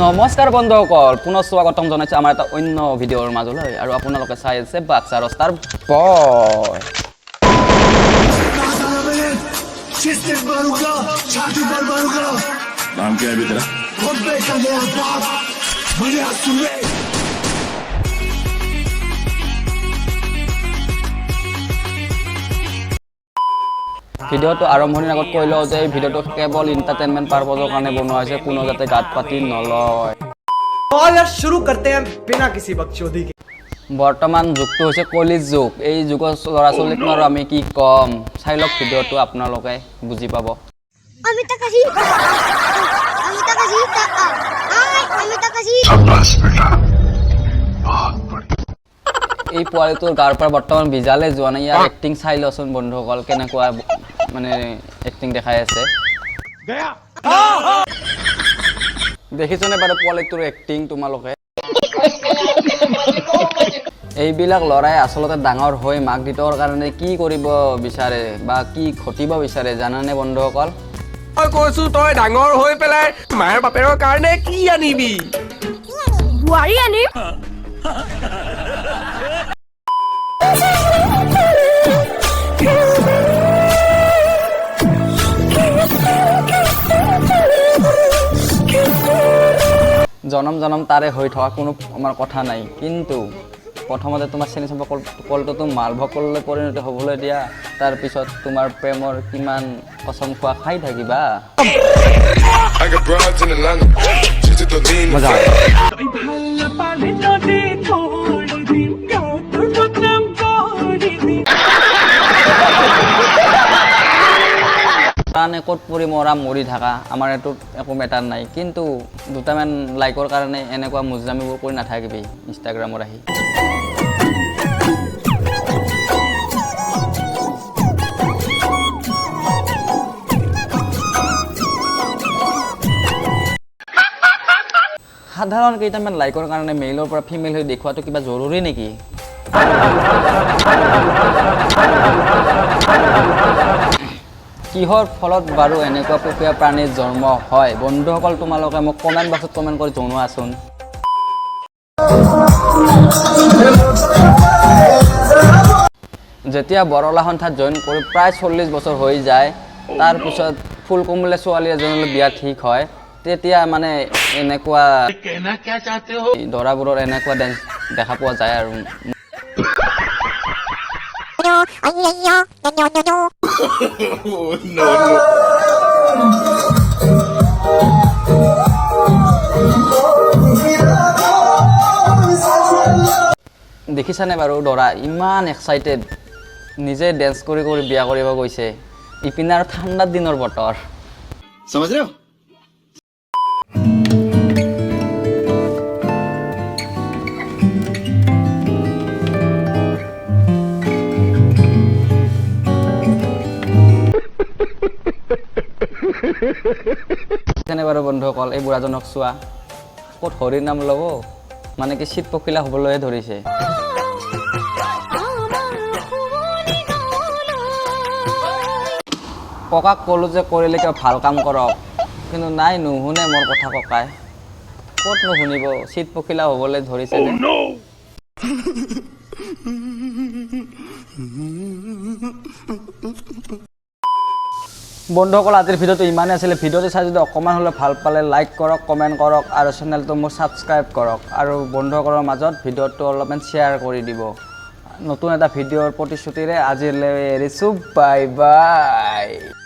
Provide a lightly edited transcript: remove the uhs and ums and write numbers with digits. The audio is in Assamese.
নমস্কাৰ বন্ধুসকল, পুনৰ স্বাগতম জনাইছোঁ আমাৰ এটা অন্য ভিডিঅ'ৰ মাজলৈ আৰু আপোনালোকে চাই আছে বাক্সা ৰস্তাৰ বয়। जिस दिन मारूंगा, छाती पर मारूंगा। नाम क्या है अभी तेरा? बॉम्बे का नया बाप मनिया सुवे। ভিডিঅ'টো আৰম্ভণিৰ আগত কৈ লওঁ যে এই ভিডিঅ'টো কেৱল ইণ্টাৰটেইনমেণ্ট পাৰপজৰ কাৰণে বনোৱা হৈছে, কোনো যাতে গাত পাতি নলয়। तो यार, शुरू करते हैं बिना किसी बकचोदी के। বৰ্তমান যুগটো হৈছে কলিৰ যুগ। এই যুগৰ ল'ৰা ছোৱালীকনো আৰু আমি কি ক'ম? চাই লওক ভিডিঅ'টো, আপোনালোকে বুজি পাব। আমি তাকাশি, আমি তাকাশি, আমি তাকাশি। शाबाश बेटा, बहुत बढ़िया। এই পোৱালিটোৰ গাৰ পৰা বৰ্তমান বিজালে যোৱা নাই। ইয়াৰ এক্টিং চাই লচোন বন্ধুসকল, কেনেকুৱা মানে এক্টিং দেখাই আছে। দেখিছনে বাৰু পোৱালিটোৰ এক্টিং তোমালোকে? এইবিলাক ল'ৰাই আচলতে ডাঙৰ হৈ মাক দেউতাকৰ কাৰণে কি কৰিব বিচাৰে বা কি ঘটিব বিচাৰে জানানে বন্ধুসকল? মই কৈছো, তই ডাঙৰ হৈ পেলাই মাৰ বাপেৰৰ কাৰণে কি আনিবি? বোৱাৰী আনিম। জনম জনম তাৰে হৈ থকা কোনো আমাৰ কথা নাই, কিন্তু প্ৰথমতে তোমাৰ চেনি চম্পা কলটোতো মালভোগ কললৈ পৰিণত হ'বলৈ দিয়া। তাৰপিছত তোমাৰ প্ৰেমৰ কিমান কচম খোৱা খাই থাকিবা। I got broads in Atlanta. Just to lean the মজা। family. কাৰণে ক'ত পৰি মৰা মৰি থাকা, আমাৰ এইটোত একো মেটাৰ নাই। কিন্তু দুটামান লাইকৰ কাৰণে এনেকুৱা মুজৰামিবোৰ কৰি নাথাকিবি ইনষ্টাগ্ৰামত আহি। সাধাৰণ কেইটামান লাইকৰ কাৰণে মেইলৰ পৰা ফিমেল হৈ দেখুৱাটো কিবা জৰুৰী নেকি? কিহৰ ফলত বাৰু এনেকুৱা পপীয়া প্ৰাণীৰ জন্ম হয়? বন্ধুসকল, তোমালোকে মোক কমেণ্ট বক্সত কমেণ্ট কৰি জনোৱাচোন। যেতিয়া বৰলা সন্থাত জইন কৰি প্ৰায় 40 বছৰ হৈ যায়, তাৰপিছত ফুল কোমলীয়া ছোৱালী এজনলৈ বিয়া ঠিক হয়, তেতিয়া মানে এনেকুৱা দৰাবোৰৰ এনেকুৱা ডেন্স দেখা পোৱা যায় আৰু। দেখিছানে বাৰু, দৰা ইমান এক্সাইটেড, নিজে ডেন্স কৰি কৰি বিয়া কৰিব গৈছে। ইপিনে আৰু ঠাণ্ডাৰ দিনৰ বতৰ। समझ रहे हो? দেখিছানে বাৰু বন্ধুসকল, এই বুঢ়াজনক চোৱা, ক'ত হৰিৰ নাম ল'ব, মানে কি চিত পখিলা হ'বলৈহে ধৰিছে। ককাক ক'লো যে কৰিলে কিবা ভাল কাম কৰক, কিন্তু নাই, নুশুনে মোৰ কথা ককাই। ক'ত নুশুনিব, চিত পখিলা হ'বলৈ ধৰিছে যে। বন্ধুসকল, আজিৰ ভিডিঅ'টো ইমানেই আছিলে। ভিডিঅ'টো চাই যদি অকণমান হ'লেও ভাল পালে, লাইক কৰক, কমেণ্ট কৰক আৰু চেনেলটো মোৰ ছাবস্ক্ৰাইব কৰক আৰু বন্ধুসকলৰ মাজত ভিডিঅ'টো অলপমান শ্বেয়াৰ কৰি দিব। নতুন এটা ভিডিঅ'ৰ প্ৰতিশ্ৰুতিৰে আজিলৈ এৰিছোঁ। Bye bye.